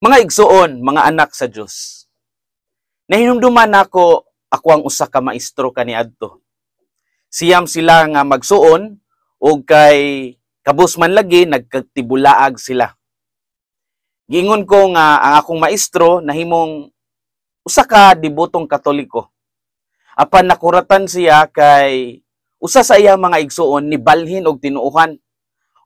Mga igsuon, mga anak sa Dios. Nahinumduman nako ako ang usa ka maestro kaniadto. Siyam sila nga magsuon ug kay kabus man lagi nagkatibulaag sila. Giingon ko nga ang akong maestro nahimong usa ka debotong Katoliko. Apan nakuratan siya kay usa sa iyang mga igsuon nibalhin og tinuohan,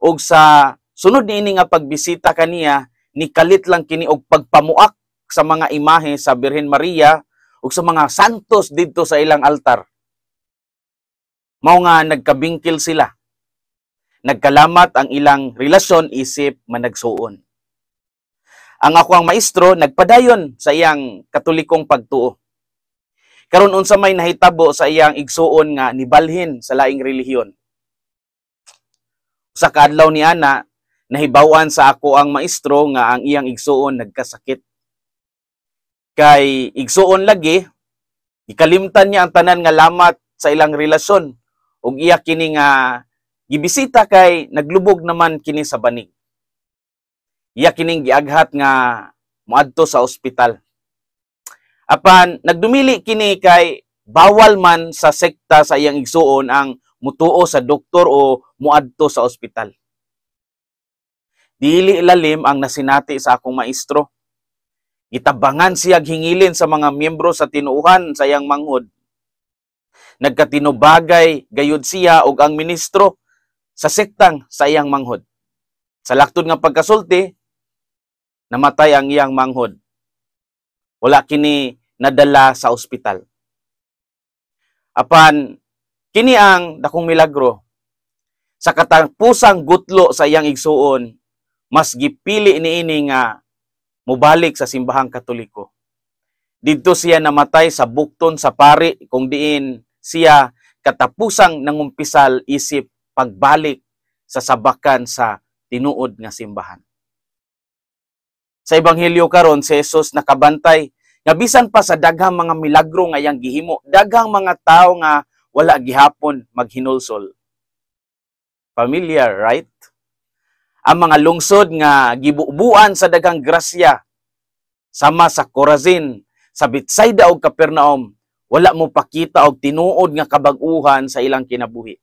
ug sa sunod niini nga pagbisita kaniya, nikalit lang kini og pagpamuak sa mga imahe sa Birhen Maria ug sa mga santos didto sa ilang altar. Mao nga nagkabingkil sila. Nagkalamat ang ilang relasyon isip managsuon. Ang ako ang maestro nagpadayon sa iyang Katolikong pagtuo. Karon, unsa may nahitabo sa iyang igsuon nga nibalhin sa laing relihiyon? Sa kaadlaw ni ana, nahibaw-an sa ako ang maestro nga ang iyang igsuon nagkasakit. Kay igsuon lagi, ikalimtan niya ang tanan nga lamat sa ilang relasyon ug iya kini nga gibisita kay naglubog naman kini sa banig. Iya kining giaghat nga moadto sa ospital. Apan nagdumili kini kay bawal man sa sekta sa iyang igsuon ang mutuo sa doktor o muadto sa ospital. Dili lalim ang nasinati sa akong maestro. Gitabangan siya hingilin sa mga miyembro sa tinuohan sa iyang manghod. Nagkatinubagay gayud siya ug ang ministro sa sektang sa iyang manghod. Sa laktod nga pagkasulti, namatay ang iyang manghod. Wala kini nadala sa ospital. Apan kini ang dakong milagro. Sa katapusang gutlo sa iyang igsuon, mas gipili niini nga mobalik sa simbahang Katoliko. Didto siya namatay sa bukton sa pari kung diin siya katapusang nangumpisal isip pagbalik sa sabakan sa tinuod nga simbahan. Sa ebanghelyo karon, si Jesus nakabantay nga bisan pa sa daghang mga milagro nga iyang gihimo, daghang mga tawo nga wala gihapon maghinulsol. Familiar, right? Ang mga lungsod nga gibubuan sa daghang grasya sama sa Corazin, sa Bethsaida ug Capernaum, wala mo pakita og tinuod nga kabag-uhan sa ilang kinabuhi.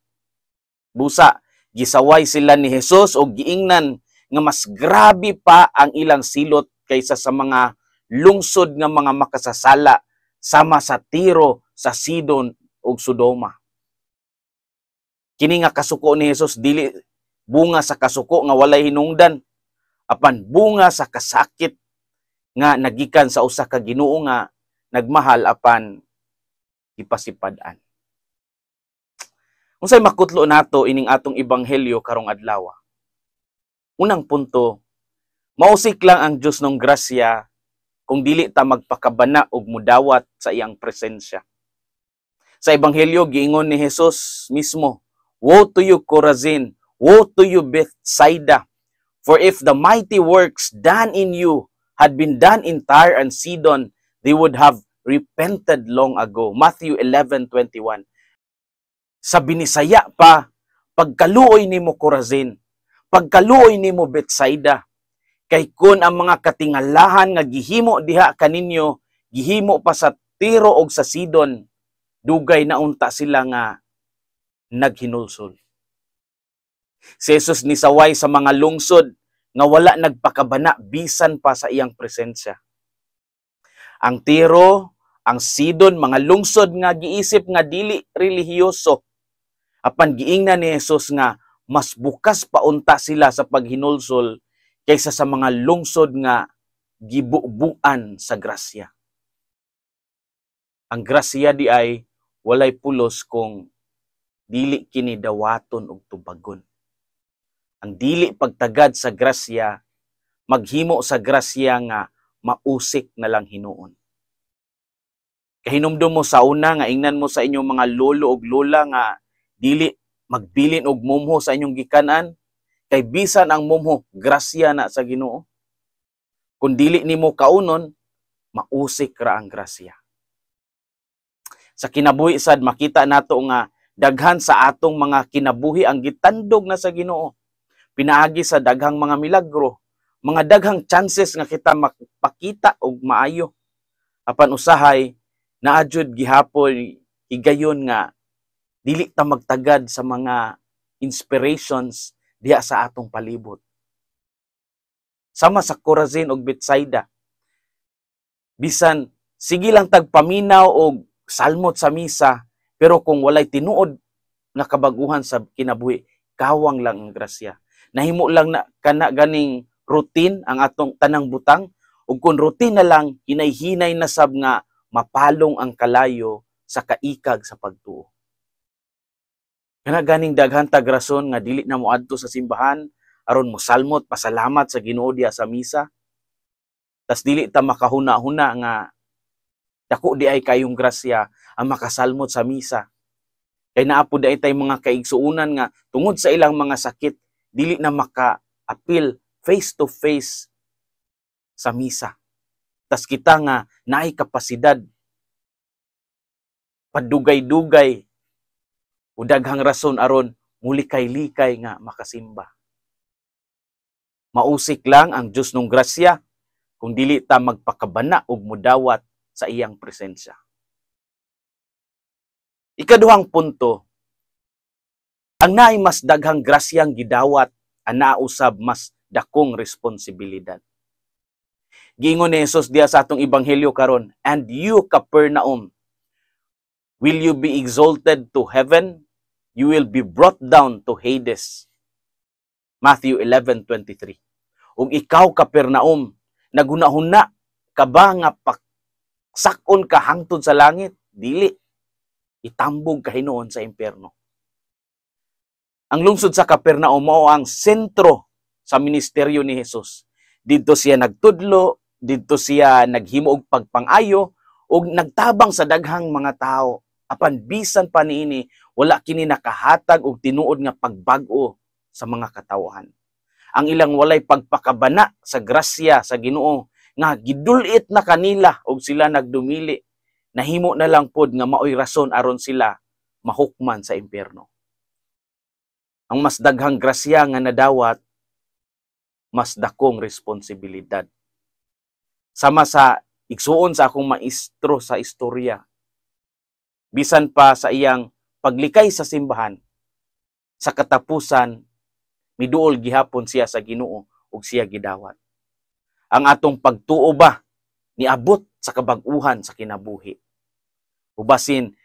Busa, gisaway sila ni Jesus og giingnan nga mas grabe pa ang ilang silot kaysa sa mga lungsod nga mga makasasala sama sa Tiro, sa Sidon ug Sodoma. Kini nga kasuko ni Jesus dili bunga sa kasuko nga walay hinungdan, apan bunga sa kasakit nga nagikan sa usa ka Ginoo nga nagmahal apan gipasipad-an. Unsay makutlo nato ining atong ebanghelyo karong adlaw? Unang punto, mausik lang ang Dios ng grasya kung dili ta magpakabana og mudawat sa iyang presensya. Sa ebanghelyo, giingon ni Jesus mismo, "Woe to you, Chorazin! Woe to you, Bethsaida! For if the mighty works done in you had been done in Tyre and Sidon, they would have repented long ago." Matthew 11:21. Sa Binisaya pa, "Pagkaluoy nimo, Corazin, pagkaluoy nimo, Bethsaida, kay kun ang mga katingalahan nga gihimo diha kaninyo gihimo pa sa Tiro og sa Sidon, dugay na unta sila nga naghinulsol." Si Jesus nisaway sa mga lungsod nga wala nagpakabana bisan pa sa iyang presensya. Ang Tiro, ang Sidon, mga lungsod nga giisip nga dili relihiyoso. Apan giingnan ni Jesus nga mas bukas pa unta sila sa paghinulsol kaysa sa mga lungsod nga gibubuan sa grasya. Ang grasya di ay walay pulos kung dili kini dawaton og tubagon. Ang dili pagtagad sa grasya maghimo sa grasya nga mausik na lang hinuon. Kahinumdum mo sa una nga ingnan mo sa inyong mga lolo ug lola nga dili magbilin og mumho sa inyong gikanan, kay bisan ang mumho grasya na sa Ginoo. Kung dili nimo kaunon, mausik ra ang grasya. Sa kinabuhi sad, makita nato nga daghan sa atong mga kinabuhi ang gitandog na sa Ginoo pinaagi sa daghang mga milagro, Mga daghang chances nga kita makapakita og maayo. Apan usahay naa jud gihapon higayon nga dili ta magtagad sa mga inspirations diha sa atong palibot. Sama sa Corazin ug Bethsaida. Bisan sige lang tagpaminaw og salmot sa misa, pero kung walay tinuod nga kabaguhan sa kinabuhi, kawang lang ang grasya. Nahimo lang na kana ganing routine ang atong tanang butang, ug kung routine na lang, hinay-hinay na sab nga mapalong ang kalayo sa kaikag sa pagtuo. Kana ganing daghan tag rason nga dili na moadto sa simbahan aron mosalmot pasalamat sa Ginoo diha sa misa. Tas dili ta makahuna-huna nga dako di ay kayong grasya ang makasalmot sa misa. Kay naa pod diay tay mga kaigsuonan nga tungod sa ilang mga sakit dili na maka-apil face to face sa misa. Tas kita nga naay kapasidad, padugay-dugay o daghang rason aron mulikay-likay nga makasimba. Mausik lang ang Diyos nung grasya kung dili ta magpakabana og mudawat sa iyang presensya. Ikaduhang punto, ang naay mas daghang grasyang gidawat, ang usab mas dakong responsibilidad. Giingon ni Jesus diha sa atong ebanghelyo karon, "And you, Capernaum, will you be exalted to heaven? You will be brought down to Hades." Matthew 11:23. Ug ikaw, Capernaum, naghuna-huna ka ba nga paksak-on ka hangtod sa langit? Dili. Itambog ka hinuon sa impyerno. Ang lungsod sa Capernaum mao ang sentro sa ministeryo ni Jesus. Didto siya nagtudlo, didto siya naghimo og pagpangayo ug nagtabang sa daghang mga tao. Apan bisan pa niini, wala kini nakahatag og tinuod nga pagbag-o sa mga katawhan. Ang ilang walay pagpakabana sa grasya sa Ginoo nga gidulit na kanila og sila nagdumili, nahimo na lang pod nga maoy rason aron sila mahukman sa impyerno. Ang mas daghang grasya nga nadawat, mas dakong responsibilidad. Sama sa igsuon sa akong maestro sa istorya, bisan pa sa iyang paglikay sa simbahan, sa katapusan miduol gihapon siya sa Ginoo ug siya gidawat. Ang atong pagtuo ba niabot sa kabag-uhan sa kinabuhi? O basin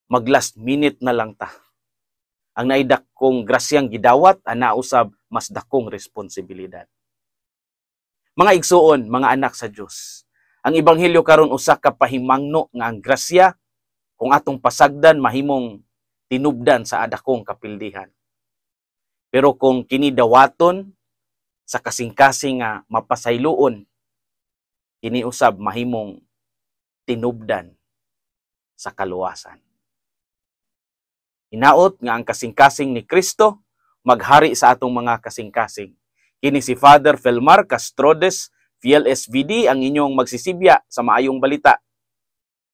mag last minute na lang ta? Ang naay dakong grasyang gidawat, ana usab mas dakong responsibilidad. Mga igsuon, mga anak sa Dios, ang ebanghelyo karon usa ka pahimangno nga ang grasya, kung atong pasagdan, mahimong tinubdan sa adakong kapildihan. Pero kung kini dawaton sa kasing-kasing nga mapasayloon, kini usab mahimong tinubdan sa kaluwasan. Hinaot nga ang kasing-kasing ni Kristo maghari sa atong mga kasing-kasing. Kini si Father Felmar Castrodes, FLSVD, ang inyong magsisibya sa maayong balita.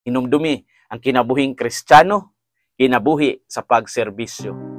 Hinumdumi ang kinabuhing Kristiyano, kinabuhi sa pagserbisyo.